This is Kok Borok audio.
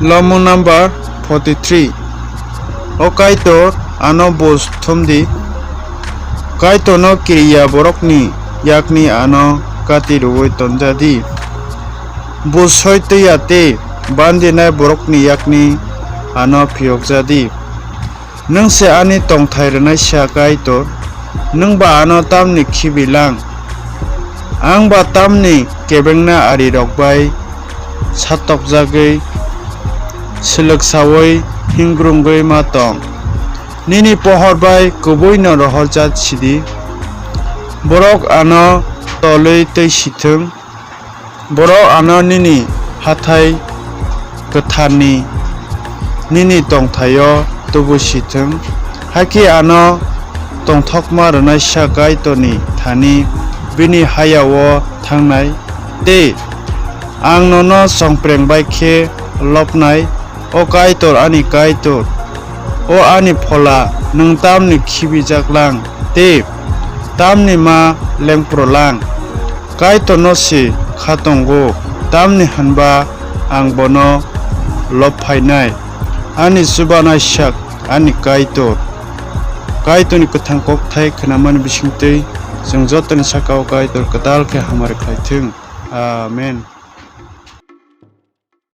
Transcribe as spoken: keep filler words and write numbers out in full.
Lomo number forty-three. O Kaitor, ano buj thum di. Kaitorno kiriya borokni yakni ano kati rwui tonja di. Buj soi twi ya tei bandinai borokni yakni ano phiyokja di. Nwng se ani tongthai rwnaisa Kaitor, nwng ba ano tamni khibi lang? Ang ba tamni kebengna arirok bai satokjagwi, swlwksaui hingrungwi ma tong? Nini pohor bai kubuino rohorjak sidi. Borok ano tolwi twi sithwng. Borok ano nini hathái kwtharni nini tongthaio tubu si thung, hakhe ano tongthokma rwnaisa Kaitorni thani bini haya-o thángnai, tei ang nono chongpreng bai khe lobnai. O Kaitor, ani Kaitor, o ani Phola, nwng tamni khibijak lang tei tamni ma lengphro lang? Kaitorno se kha tongo, tamni hwn ba ang bono lob phainai. Ani chubanai sak, ani Kaitor. Kaitorni kwthang kokthai khnamani bisingtwi chwng jotoni saka-o Kaitor kwtal khe hamari khlai thung. Amen.